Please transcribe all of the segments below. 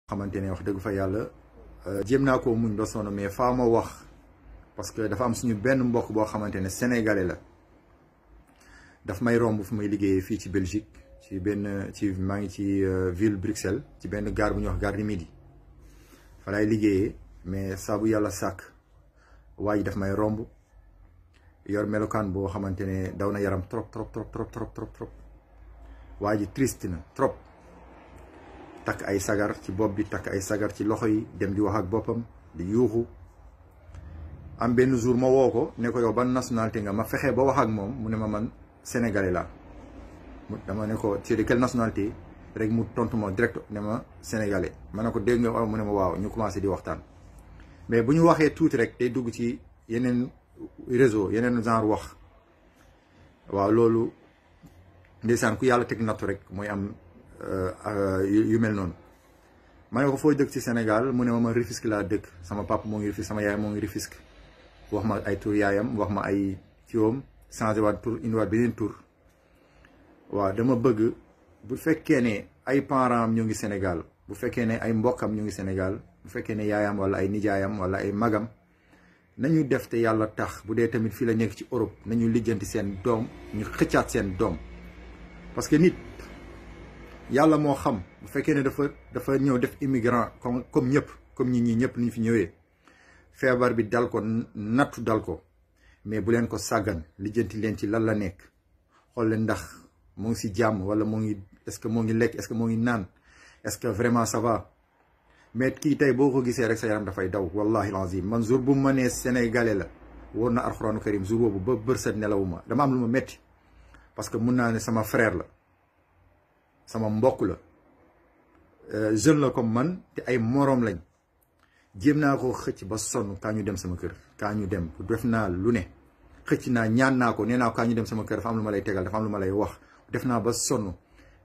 xamante ne wax dëgg fa yàlla jéem naa koo muñ ba sonn mais faa ma wax parce que dafa am suñu benn mbokk boo xamante ne sénégalais la daf may romb fu may liggéeyee fii ci Belgique maa ngi ci ville Bruxelles ci benn gare bu ñuy wax gare du Midi fa laay liggéeyee mais saa bu yàlla sàkk waa ji daf may romb yor melokaan boo xamante ne daw na yaram trop waa ji triste na trop. takk ay sagar ci bopp bi takk ay sagar ci loxo yi dem di wax ak boppam di yuuxu am benn jour ma woo ko ne ko yow ban nationalité nga ma fexe ba wax ak moom mu ne ma man sénégalais laa dama ne ko ci de quelle nationalité rek mu tontu ma direct ne ma sénégalais ma ne ko dégg nga waaw mu ne ma waaw ñu commencé di waxtaan mais bu ñu waxee tuuti rek day dugg ci yeneen réseau yeneen genre wax waaw loolu ndeysaan ku yàlla teg nattu rek mooy am yu mel noonu ma ne ko foo dëkk ci Sénégal mu ne ma Rufisque laa dëkk sama papa moo ngi Rufisque sama yaay moo ngi Rufisque wax ma ay tur yaayam wax ma ay kiwam changé waat tur indiwaat beneen tur waaw dama bëgg bu fekkee ne ay parents am ñu ngi Sénégal bu fekkee ne ay mbokkam ñu ngi Sénégal bu fekkee ne yaayam wala ay nijaayam wala ay magam nañu def te yàlla tax bu dee tamit fii la nekk ci Europe nañu lijjanti seen doom ñu xëccaat seen doom parce que nit yàlla moo xam bu fekkee ne dafa ñëw def immigrant comme ñëpp comme ñi ñëpp ni ñu fi ñëwee feebar bi dal ko nattu dal ko mais bu leen ko sàggan lijjanti leen ci lan la nekk xool leen ndax moo ngi si jàmm wala moo ngi est-ce que moo ngi lekk est-ce que moo ngi naan est-ce que vraiment ça va mais kii tey boo ko gisee rek sa yaram dafay daw wallahi lazim man jour bu ma nee sénégalais la wóor na alxuraanu karim jour boobu ba bërsët nelawuma dama am lu ma metti parce que mun naa ne sama frère la sama mbokk la jeune la comme man te ay moroom lañ jéem naa ko xëcc ba sonn kaa ñu dem sama kër kaa ñu dem def naa lu ne xëcc naa ñaan naa ko nee naa ko kaa ñu dem sama kër dafa am lu ma lay tegal dafa am lu ma lay wax def naa ba sonn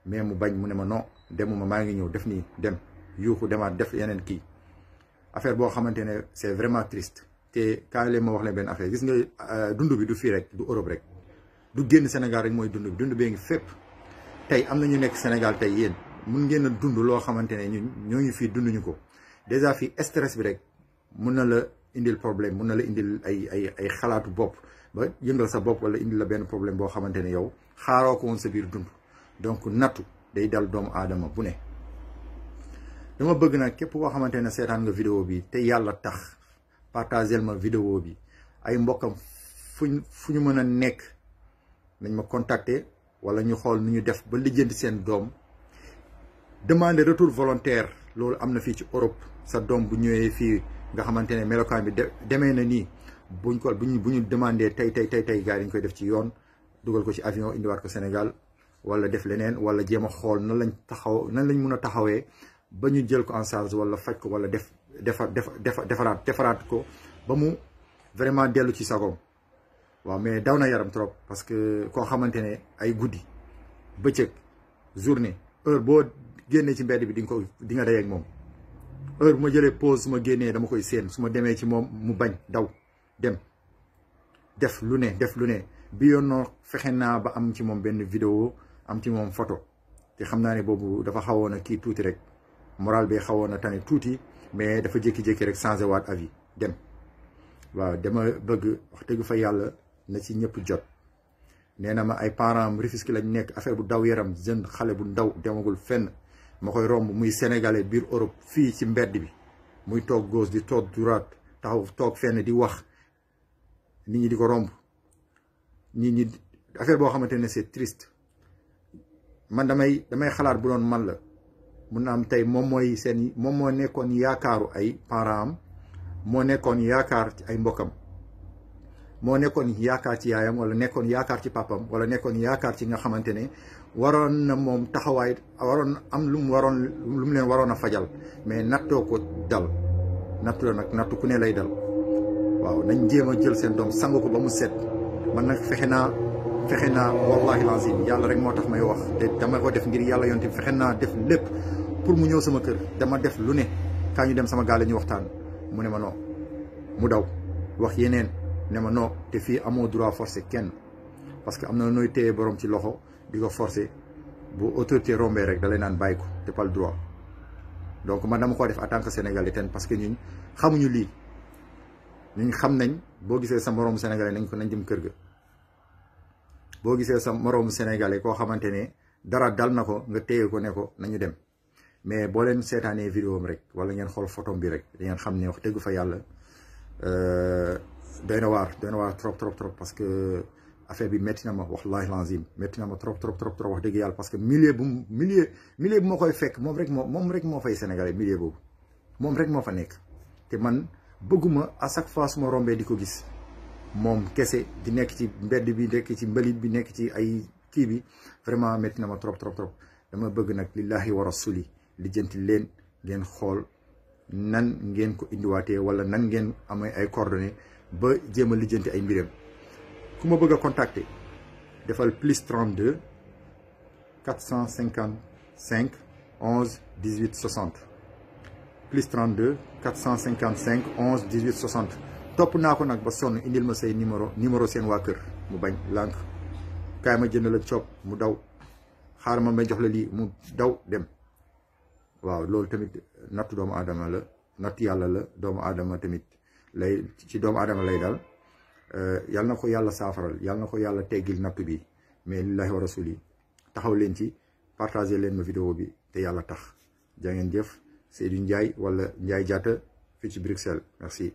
mais mu bañ mu ne ma non demuma maa ngi ñëw def nii dem yuuxu demaat def yeneen kii affaire boo xamante ne c'est vraiment triste te kaa leen ma wax leen benn affaire gis nga dund bi du fii rek du Europe rek du génn Sénégal rek mooy dund bee ngi fépp tey am na ñu nekk Sénégal tey yéen mun ngeen a dund loo xamante ne ñun ñooñu fii dunduñu ko déjà fii stress bi rek mun na la indil problème mun na la indil ay xalaatu bopp ba yëngal sa bopp wala indil la benn problème boo xamante ne yow xaaroo ko woon sa biir dund donc nattu day dal doomu aadama bu ne. dama bëgg nag képp koo xamante ne seetaan nga vidéo bi te yàlla tax partagel ma vidéo bi ay mbokkam fu ñu mën a nekk nañ ma contacter. wala ñu xool nu ñu def ba lijjanti seen doom demander retour volontaire loolu am na fii ci Europe sa doom bu ñëwee fii nga xamante ne melokaan bi demee na nii bu ñu demandé tey gars yi dañ koy def ci yoon dugal ko ci avion indiwaat ko Sénégal wala def leneen wala jéem a xool nan lañ mun a taxawee ba ñu jël ko en charge wala faj ko wala defaraat ko ba mu vraiment dellu ci sagoom waaw mais daw na yaram trop parce que koo xamante ne ay guddi bëccëg journée heure boo génnee ci mbedd bi di nga dayeeg moom heure bu ma jëlee pause su ma génnee dama koy séen su ma demee ci moom mu bañ daw dem def lu ne bi yoon noo fexe naa ba am ci moom benn vidéo am ci moom photo te xam naa ne boobu dafa xawoon a kii tuuti rek moral bi xawoon a tane tuuti mais dafa jékki-jékki rek changé waat avis dem waaw dama bëgg wax dëgg fa yàlla na ci ñëpp jot nee na ma ay parents am Rufisque lañ nekk affaire bu daw yaram jeune xale bu ndaw demagul fenn ma koy romb muy sénégalais biir Europe fii ci mbedd bi muy toog gauche di toog droite taxaw toog fenn di wax nit ñi di ko romb nit ñi affaire boo xamante ne c'est triste man damay xalaat bu doon man la mun na am tey moom moo nekkoon yaakaaru ay parents am moo nekkoon yaakaar ci ay mbokkam moo nekkoon yaakaar ci yaayam wala nekkoon yaakaar ci papam wala nekkoon yaakaar ci nga xamante ne waroon na moom taxawaay waroon am lu mu leen waroon a fajal mais nattoo ko dal nattu la nag nattu ku ne lay dal waaw nañ jéem a jël seen doom sang ko ba mu set man nag fexe naa wallahi lazim yàlla rek moo tax may wax te dama ko def ngir yàlla yonte fexe naa def lépp pour mu ñëw sama kër dama def lu ne kaa ñu dem sama gaale ñu waxtaan mu ne ma non mu daw wax yeneen ne ma non te fii amoo droit forcer kenn parce que am na nooy téye borom ci loxo di ko forcer bu autorité rombee rek da lay naan bàyyi ko te pas le droit donc man dama ko def en tant que sénégalais ten parce que ñun xamuñu lii ñun xam nañ boo gisee sa moroomu sénégalais nañ jëm kër ga. boo gisee sa moroomu sénégalais koo xamante ne dara dal na ko nga téye ko ne ko nañu dem mais boo leen seetaanee vidéo am rek wala ngeen xool photom bi rek da ngeen xam ne wax dëgg fa yàlla doy na waar trop parce que affaire bi métti na ma wallahi lazim métti na ma trop wax dëgg yàlla parce que milieu bu ma koy fekk moom rek moo fay sénégalais milieu boobu moom rek moo fa nekk te man bëgguma à chaque fois su ma rombee di ko gis moom kese di nekk ci mbedd bi nekk ci mbalit bi nekk ci ay kii bi vraiment métti na ma trop dama bëgg nag lillahi wa rasuli lijjanti leen ngeen xool nan ngeen ko indiwaatee wala nan ngeen amee ay coordonnées ba jéem a lijjanti ay mbiram ku ma bëgg a contacter defal plus 32 455 11 18 60 plus 32 455 11 18 60 topp naa ko nag ba sonn indil ma say numéro seen waa kër mu bañ lànk kaay ma jënd la coob mu daw xaar ma may jox la lii mu daw dem waaw loolu tamit nattu doomu aadama la nattu yàlla la doomu aadama tamit ci doomu aadama lay daal yàlla na ko yàlla saafaral yàlla na ko yàlla teggil nattu bi mais lillahi wa rasuli taxaw leen ci partager leen ma vidéo bi te yàlla tax jaa ngeen jëf Seydou Ndiaye wala Ndiaye Diatta fii ci Bruxelles merci